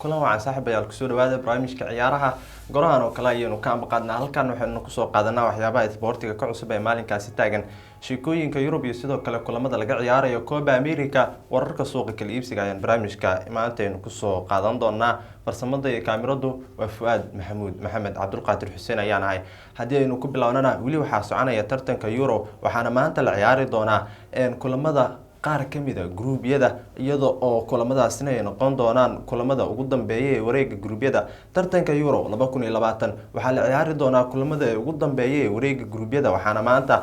Kulan wacan, saaxiibayaal, kusoo dhawaada barnaamijka ciyaaraha. Gorahan oo kale ayaynu ka ambaqaadnaa halkan. Waxaynu kusoo qaadanaa waxyaabaha isboortiga ka cusub ee maalinkaasi taagan, sheekooyinka Yurub iyo sidoo kale kulamada laga ciyaarayo Copa America. Wararka suuqa kala iibsiga ayaan barnaamijka maanta aynu kusoo qaadan doonaa. Farsamada iyo kaamiradu waa Fuaad Maxamuud Maxamed, Cabdulqaadir Xuseen ayaan ahay. Haddii aynu ku bilownana, weli waxaa soconaya tartanka Euro, waxaana maanta la ciyaari doonaa kulamada qaar kamid a gruubyada, iyada oo kulamadaasina ay noqon doonaan kulamada ugu dambeeya ee wareega gruubyada tartanka Euro 2020. Waxaa la ciyaari doonaa kulamada ee ugu dambeeya ee wareega gruubyada, waxaana maanta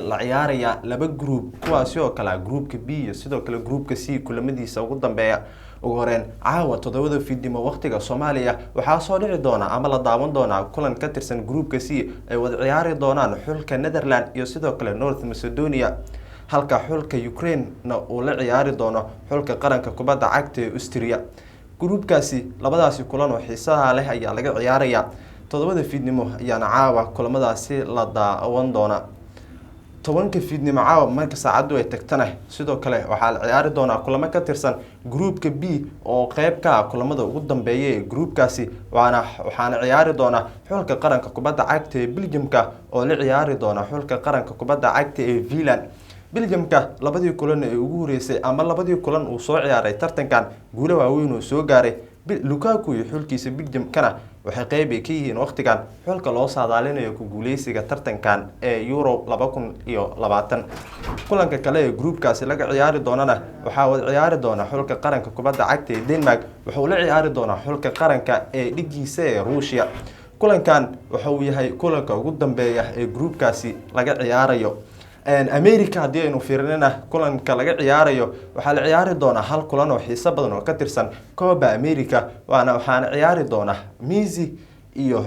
la ciyaarayaa laba gruub, kuwaasi oo kale gruupka B iyo sidoo kale gruupka C kulamadiisa ugu dambeeya. Ugu horeen, caawa 7da fiidnimo waqtiga Soomaaliya waxaa soo dhici doona ama la daawan doonaa kulan ka tirsan gruupka C ay wada ciyaari doonaan xulka Netherland iyo sidoo kale North Macedonia, halka xulka Ukraine-na uu la ciyaari doono xulka qaranka kubadda cagta ee Austria. Gruubkaasi labadaasi kulan oo xiisaha leh ayaa laga ciyaarayaa 7da fiidnimo, ayaana caawa kulamadaasi la daawan doonaa. 10ka fiidnimo caawa marka saacaddu ay tagtana, sidoo kale waxaa la ciyaari doonaa kulamo ka tirsan gruupka B oo qeyb ka ah kulamada ugu dambeeya ee gruupkaasi, waxaana ciyaari doona xulka qaranka kubadda cagta ee Belgiumka oo la ciyaari doona xulka qaranka kubadda cagta ee Finland. Belgiumka labadii kulan ee ugu horeysay ama labadii kulan uu soo ciyaaray tartankan guulo waaweyn uu soo gaaray. Lukaku iyo xulkiisa Belgiumkana waxay qeyb ay ka yihiin waqtigan xulka loo saadaalinayo ku guuleysiga tartankan ee Euro 2020. Kulanka kale ee gruupkaasi laga ciyaari doonana waxaa wada ciyaari doona xulka qaranka kubadda cagta ee Denmark, wuxuu la ciyaari doonaa xulka qaranka ee dhigiisa ee Ruushia. Kulankan waxa uu yahay kulanka ugu dambeeya ee gruupkaasi laga ciyaarayo. America haddii aynu fiirinana, kulanka laga ciyaarayo waxaa la ciyaari doonaa hal kulan oo xiiso badan oo ka tirsan Copa America, waxaana ciyaari doona Messi iyo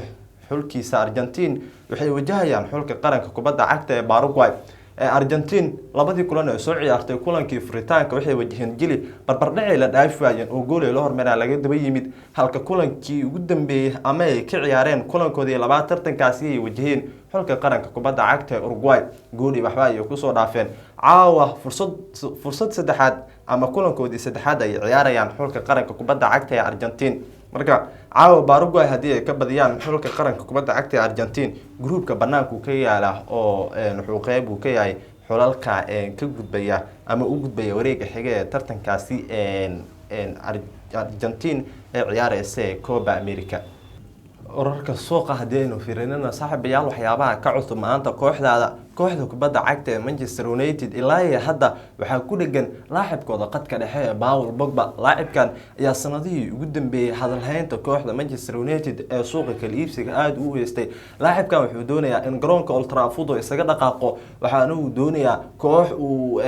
xulkiisa Argentine. Waxay wajahayaan xulka qaranka kubadda cagta ee Paraguay. Argentine labadii kulan ee soo ciyaartay, kulankii furitaanka waxay wajaheen Chile, barbardhacay la dhaafi waayeen oo gool ay la hormaraan laga daba yimid, halka kulankii ugu dambeeyey ama ay ka ciyaareen kulankoodii labaad tartankaasi ay wajaheen xulka qaranka kubadda cagta ee Uruguay, gool iyo waxba ayay kusoo dhaafeen. Caawa fursad saddexaad ama kulankoodii saddexaad ay ciyaarayaan xulka qaranka kubadda cagta ee Argentine. Marka caawa Paraguay haddii ay ka badiyaan xulka qaranka kubadda cagta ee Argentine, gruupka banaanku ka yaala oo wuxuu qeyb uu ka yahay xulalka ka gudbaya ama u gudbaya wareega xiga ee tartankaasi Argentine ee ciyaareysa ee Copa America. Wararka suuqa haddii aynu fiirinana, saaxiibayaal, waxyaabaha ka cusub maanta kooxdaada, kooxda kubadda cagta ee Manchester United, ilaa iyo hadda waxaa ku dhegan laacibkooda qadka dhexe ee Paul Pogba. Laacibkan ayaa sanadihii ugu dambeeyey hadalhaynta kooxda Manchester United ee suuqa kala iibsiga aada u heystay. Laacibkan wuxuu doonayaa in garoonka Old Trafford isaga dhaqaaqo, waxaana uu doonayaa koox uu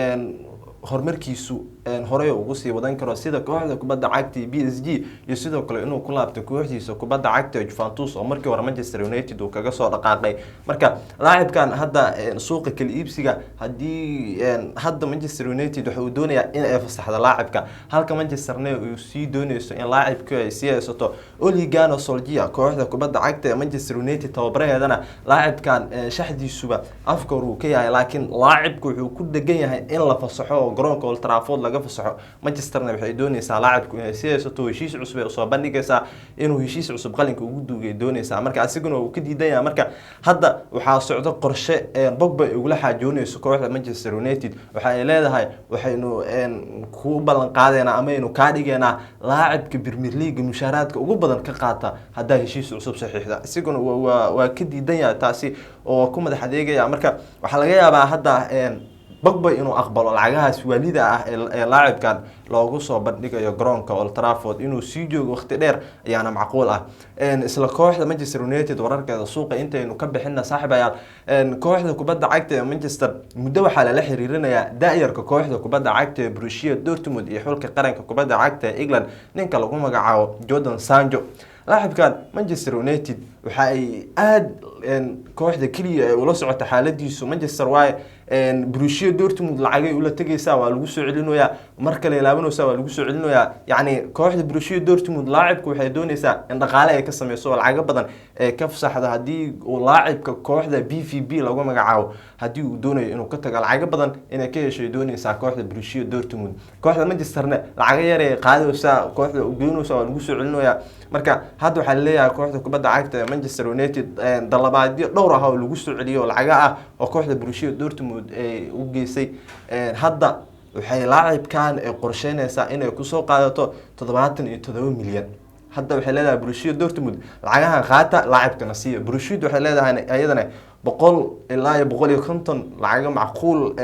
horumarkiisu horey ugu sii wadan karo, sida kooxda kubadda cagta ee PSG, iyo sidoo kale inuu ku laabto kooxdiisa kubadda cagta ee Juventus oo markii hore Manchester United uu kaga soo dhaqaaqay. Marka laacibkan hadda suuqa kala iibsiga haddii hadda Manchester United waxa uu doonayaa in ay fasaxdo laacibka, halka Manchesterna uu sii dooneyso in laacibku ay sii haysato. Ole Gunnar Solskjaer, kooxda kubadda cagta ee Manchester United tababaraheedana, laacibkan shaxdiisuba afka hore uu ka yahay, laakiin laacibku wuxuu ku dhegan yahay in la fasaxo oo garoonka Old Trafford laga fasaxo. Manchesterna waxay dooneysaa laacibku inay sii haysato, heshiis cusub ay usoo bandhigaysaa, inuu heshiis cusub qalinka ugu duugay dooneysaa. Marka asiguna uu ka diidan yahay. Marka hadda waxaa socdo qorshe Pogba ay ugula xaajooneyso kooxda Manchester United. Waxa ay leedahay, waxaynu ku ballan qaadeynaa ama aynu kaa dhigeynaa laacibka Premier League mushaaraadka ugu badan ka qaata haddaa heshiis cusub saxiixda. Isiguna waa ka diidan yahay taasi oo ku madax adeegaya. Marka waxaa laga yaabaa hadda Pogba inuu aqbalo lacagahaas waalida ah ee laacibkan loogu soo bandhigayo garoonka Old Trafford. Inuu sii joogo waqti dheer ayaana macquul ah. Isla kooxda Manchester United wararkeeda suuqa intaynu ka bixina, saaxiibayaal, kooxda kubadda cagta ee Manchester muddo waxaa lala xiriirinayaa da-yarka kooxda kubadda cagta ee Borussia Dortmund iyo xulka qaranka kubadda cagta ee England, ninka lagu magacaabo Jadon Sancho. Laacibkan Manchester United Waxa ay aada kooxda keliya ay ula socota xaaladiisu Manchester waaye. Borussia Dortmund lacagay ula tegaysaa, waa lagu soo celinayaa, mar kale laabanaysaa, waa lagu soo celinayaa. Yacni kooxda Borussia Dortmund laacibka waxay doonaysaa in dhaqaale ay ka sameyso oo lacago badan ay ka fasaxdo. Haddii uu laacibka kooxda BVB lagu magacaabo haddii uu doonayo inuu ka tago, lacago badan inay ka hesho ay doonaysaa kooxda Borussia Dortmund. Kooxda Manchesterna lacago yar ay qaadaysaa, kooxda u geynaysaa, waa lagu soo celinayaa. Marka hadda waxaa laleeyahay kooxda kubadda cagta ee Manchester United dalabaadyo dhowr ah oo lagu soo celiyo oo lacaga ah oo kooxda Borussia Dortmund ay u geysay, hadda waxay laacibkan ay qorsheynaysaa inay kusoo qaadato 77 milyan. Hadda waxay leedahay Borussia Dortmund lacagahan qaata, laacibkana siiya. Borussia waxay leedahay iyadana 100 ilaa iyo 150, lacago macquul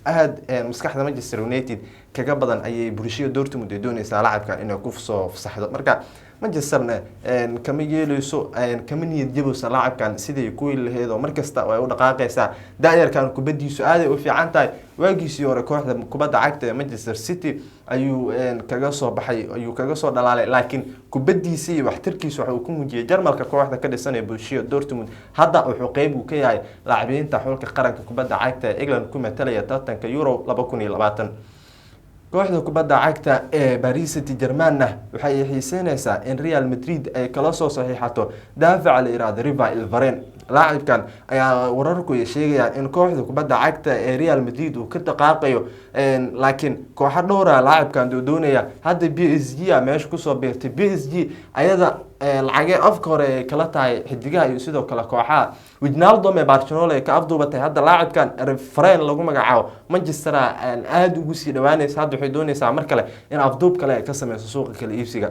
aada maskaxda Manchester United kaga badan ayay Borussia Dortmund ay doonaysaa laacibkan inay kusoo fasaxdo. Marka Manchesterna kama yeeleyso, kama niyad jabayso laacibkan siday ku heli lahayd oo markasta ay u dhaqaaqaysaa. Da-yarkan kubadiisu aaday u fiican tahay. Waagiisii hore kooxda kubadda cagta ee Manchester City ayuu kaga soo baxay, ayuu kaga soo dhalaalay, laakiin kubadiisa iyo waxtarkiisa waxa uu ku muujiyay Jarmalka kooxda ka dhisan ee Borussia Dortmund. Hadda wuxuu qeyb uu ka yahay laacibiinta xulka qaranka kubadda cagta ee England ku matalaya tartanka Euro 2020. Kooxda kubadda cagta ee Paris Saint Germainna waxay xiiseynaysaa in Real Madrid ay kala soo saxiixato daafaca la yiraahdo Raphael Varane. Laacibkan ayaa wararku ay sheegayaan in kooxda kubadda cagta ee Real Madrid uu ka dhaqaaqayo, laakiin kooxo dhowra laacibkan doonaya. Hadda PSG a meesha kusoo biirtay. PSG ayada lacagee afka hore ay kala tahay xidigaha iyo sidoo kale kooxaha. Wijnaldum ee Barcelona ay ka afduubatay, hadda laacibkan Varane lagu magacaabo Manchester aada ugu sii dhawaanaysa. Hadda waxay doonaysaa mar kale in afduub kale ay ka sameyso suuqa kala iibsiga.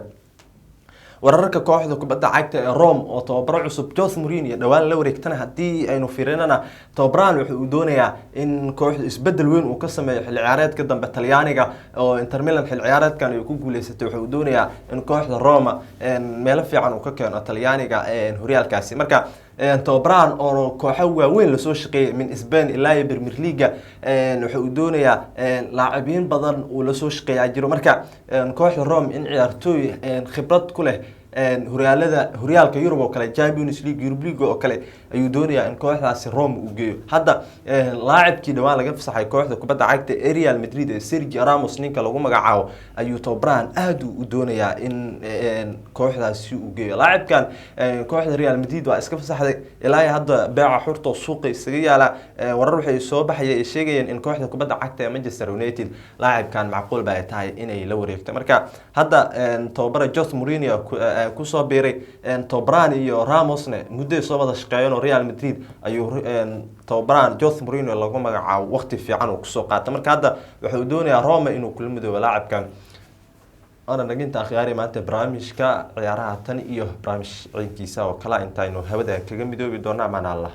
Wararka kooxda kubadda cagta ee Rome oo tababaro cusub Jose Mourinho dhowaan la wareegtana haddii aynu fiirinana, tababarahan wuxuu uu doonayaa in kooxdu isbedel weyn uu ka sameeyo xilli ciyaareedka dambe. Talyaaniga oo Inter Milan xilli ciyaareedkan ay ku guuleysatay, wuxuu doonayaa in kooxda Roma meelo fiican uu ka keeno Talyaaniga horyaalkaasi. Marka tababarahan oo kooxo waaweyn lasoo shaqeeyay min Spain ilaa iyo Premier League, wuxa uu doonayaa laacibiin badan uu lasoo shaqeeyaa jiro. Marka kooxda Rome in ciyaartooy khibrad ku leh horyaalada, horyaalka Yurub oo kale, Champions League, Europe League oo kale ayuu doonayaa in kooxdaasi Rome uu geeyo. Hadda laacibkii dhawaan laga fasaxay kooxda kubadda cagta ee Real Madrid ee Sergio Ramos ninka lagu magacaabo ayuu tababarahan aada u doonayaa in kooxdaasi uu geeyo. Laacibkan kooxda Real Madrid waa iska fasaxday, ilaa iyo hadda beeca xurta oo suuqa isaga yaala. Warar waxay soo baxaya ay sheegayeen in kooxda kubadda cagta ee Manchester United laacibkan macquul ba ay tahay inay la wareegto. Marka hadda tababara Jose Mourinho kusoo biiray, tababarahan iyo Ramosne muddo soo wada shaqeeyeen oo Real Madrid ayuu tababarahan Jose Mourinho lagu magacaabo waqti fiican uu kusoo qaatay. Marka hadda wuxuu doonayaa Roma inuu kula midoobo laacibkan. Waana dhaginta akhyaari maanta barnaamijka ciyaaraha, tan iyo barnaamij ciinkiisa oo kala intaynu hawada kaga midoobi doona. Amaan Allah.